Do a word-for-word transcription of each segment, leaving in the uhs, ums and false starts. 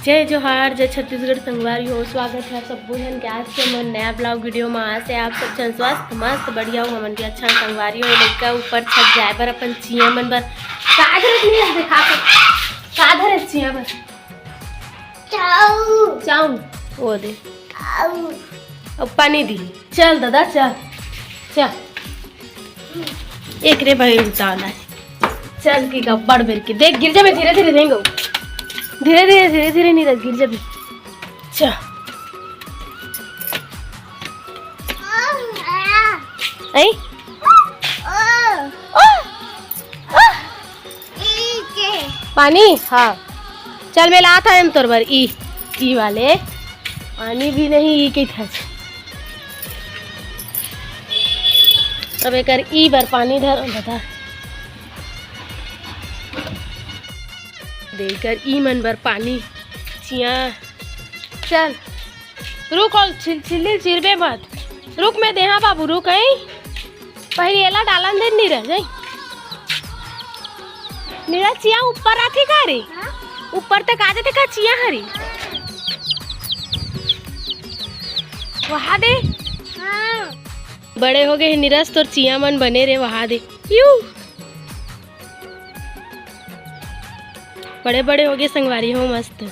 जय जोहार, जय छत्तीसगढ़ संगवारी हो। स्वागत है आप सब्बो झन के आज के हमर नया vlog video में। आस है आप सब झन स्वस्थ, मस्त, बढ़िया हो। हमन भी अच्छा संगवारी हो। लइका ऊपर छत जाए बर अपन चिया मन बर का धरे, नहीं देखा के का धरे चिया बर। चाऊ। चाऊ। ओ दे। आऊ। अब पानी दी। चल दादा, चल। चल। एक रे भाई उतावला है। चल की गब्बर बेर के। देख, गिर जाबे, धीरे धीरे देंगे। धीरे धीरे, धीरे धीरे नीरज, गिर जाबे। चल। आई? पानी? हाँ। चल, मैं लात हन तोर बर ई, ई वाले। पानी भी नहीं, ई के था। अब एकर ई बर पानी धर, बता। दे एकर ई मन बर पानी, चिया। चल, रुक, और छिल-, छिल्ली चिरबे मत। रुक, मैं देहा बाबू, रुक, हैं? पहिली एला डालन दे, नीरज, हैं? नीरज, चिया ऊपर आथे का रे? हाँ? ऊपर तक आ जाथे का चिया हरी? वहा दे। हाँ। बड़े हो गए हे नीरज, तोर चिया मन बने रे, वहा दे। यू। बड़े बड़े हो गए संगवारी हो, मस्त।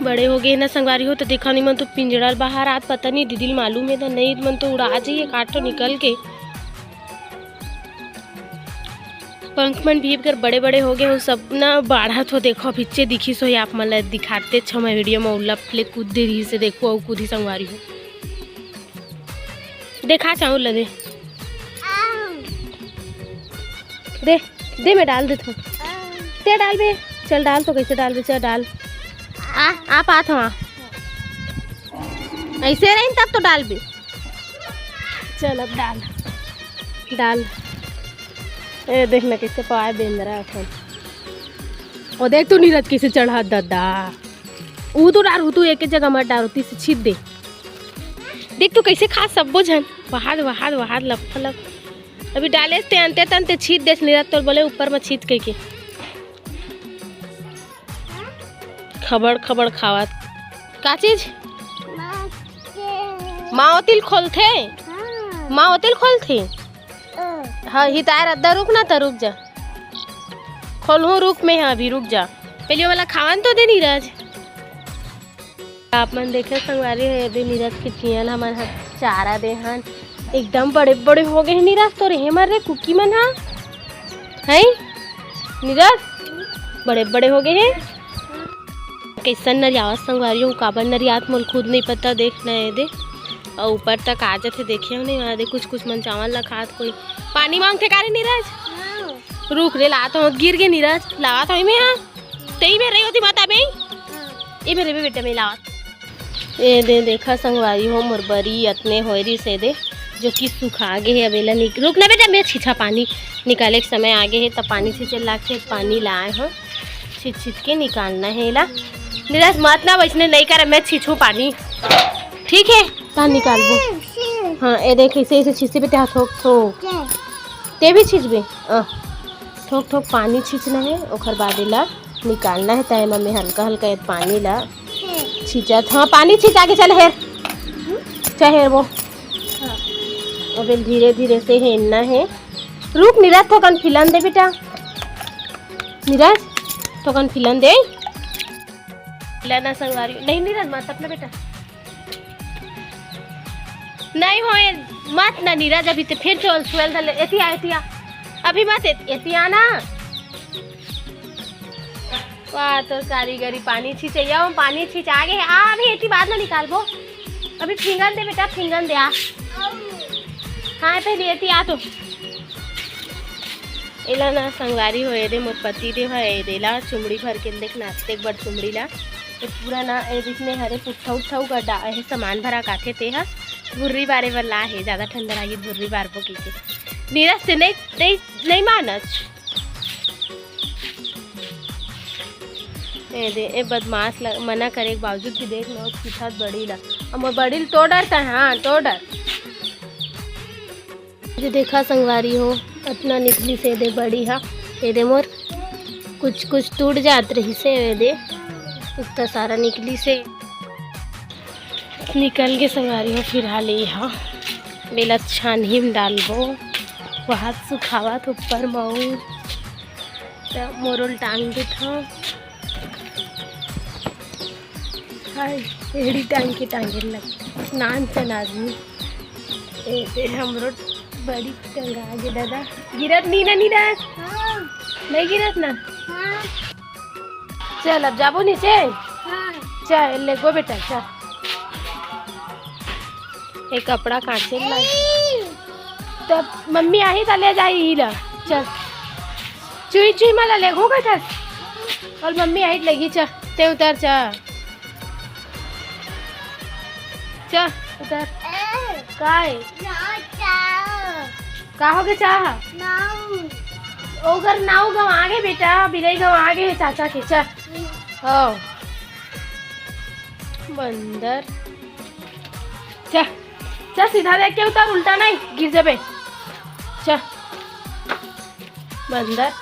बड़े हो गए ना संगवारी हो, तो देखा नहीं मन तो पिंजड़ा ल बाहर आत, पता नहीं दीदी ल मालूम है तो नहीं, मन तो उड़ा जाइए काटो निकल के। पंख मन भी कर बड़े बड़े हो गए हो, सब ना बाढ़त हो। देखो पीछे दिखी सो आप मन ला दिखाते छ मैं video में, उल्ला फले कूद दे रही से, देखो अउ कूदी संगवारी हो। देखा चाउर ला दे। दे, दे, मैं डाल देथों। ते डाल बे। चल डाल तो, कैसे डाल बे, चल डाल। आ, आ पात हवा। ऐसे रही तब तो डाल बे। चल अब डाल, डाल। ए, देख ना कैसे पाए बेंदरा अपन। ओ देख तू नीरज कैसे चढ़ा दादा। ऊ तो डारू, तू एक जगह मत डारू, तीस छीट दे। देख तू कैसे खा सब्बो झन। वहाद, वहाद, वहाद, लप, लप। अभी डाले ते अंते तंते छीट देस नीरज, तोर बोले ऊपर में छीट के के। खबड़, खबड़ खावत। का चीज? माँ के। माँ ओतिल खोलथे? हाँ। माँ ओतिल खोलथे? हाँ, हिताए रद्दा, रुक ना त, रुक जा। खोलहूँ, रुक, मैं ह अभी, रुक जा। पहले वाला खावन तो दे, नीरज। आप मन देखे संगवारी हो, ये दे नीरज के चियन हमन ह चारा दे हन। एकदम बड़े बड़े हो गए हैं नीरज, तो रहे मर रे कुकी मन ह। हैं? नीरज, बड़े बड़े हो गए हैं। कैसन नरियावत संगवारी हो, काबर नरियात मोल खुद नहीं पता। देख ना ये दे, अउ ऊपर तक आ जाथे, देखे हो नहीं, वहाँ दे कुछ कुछ मन चावल ला खात कोई। पानी मांगथे का रे नीरज? हाँ। रुक रे, लात हूँ, गिर गे नीरज, लात हूँ मैं, हाँ। तेई में रही होती माता बे। हाँ। ए मेरे भी बेटा में लात। ए दे देखा संगवारी हो, मोर बरी अतने होए रहिस ए दे, जो कि सुखा गे हे। अब एला निक-, रुक ना बेटा, मैं छिछा पानी निकाले के समय आ गे हे, तब पानी छिछे लागथे, पानी लाए हो, छिछ छिछ के निकालना है एला। नीरज मत ना वैसने नहीं करे, मैं छिछू पानी, ठीक है, तहाँ निकालबो। हाँ, ए देख, इसे, इसे छिछे बेटा, थोक थोक। ते भी छिछबे? अ, थोक थोक पानी छिछना है, ओखर बाद एला निकालना है। तय में हल्का हल्का ये पानी ला छिंचत। हाँ, पानी छिंचा के चल हेर, चल हेर वो। अब धीरे धीरे से हेरना है। रुक नीरज, थोकन फिलन दे बेटा। नीरज, थोकन फिलन दे। फिलन ना संगवारी। नहीं नीरज, मत अपना बेटा। नहीं होए, मत ना नीरज, अभी ते फिर चल छुएल धर ले। एतिया, एतिया। अभी मत एत-, एतिया ना। वाह, तो कारीगरी पानी छिंचैया, हम पानी छिंचा गे हे। आ, अभी एती बाद में निकालबो। अभी फिंगन दे बेटा, फिंगन दे आ। हाँ, पहले एती आ तो। एला ना संगवारी हो, एदे मोर पति देव ह, एदे ला चुमड़ी भर के देख ना, अतेक बड़ चुमड़ी ला। ये पूरा ना, ए जितने हरे पुट्ठा उट्ठा उगा डा-, ए सामान भरा काथे ते ह, भुर्री बारे बर ला हे, ज्यादा ठंडा लागी भुर्री बारबो की के। नीरज से नहीं, नहीं, नहीं मानस। ए दे, ए बदमाश ल-, मना करे के बावजूद भी देख लो, छिछत बड़ी ला। अब मोर बड़ी ल तो डरता है, हाँ, तो डर। ये देखा संगवारी हो, अतना निकली से दे बड़ी हा, ये दे मोर कुछ कुछ टूट जात रही से, ये दे। इतना सारा निकली से। निकल के संगवारी हो, फिलहाल ये हा बेला छानही में डालबो। वहां सुखावत ऊपर मऊ, त मोरोल टांग देथव। हाय, एड़ी टांग के टांगे लग नान चन आदमी। ए, ए, हमरो बड़ी टंगा गे दादा। गिरत नी ना, नी ना? हाँ। नहीं गिरत ना? हाँ। चल, अब जाबो नीचे। हाँ। चल, ले गो बेटा, चल। एक कपड़ा कांचे ला। तब मम्मी आही त ले जाई ही ला। चल। चुई चुई मला ले गो बेटा। और मम्मी आही त लेगी, चल। ते उतर, चल। चल, उतर। ए, काय? ना चाह। का हो गे चाह? नाऊ। ओकर नाऊ गंवा गे बेटा, बिलई गंवा गे हे चाचा के। चल। हो। बंदर। चल, चल सीधा देख के उतर, उल्टा नहीं, गिर जाबे। चल। बंदर।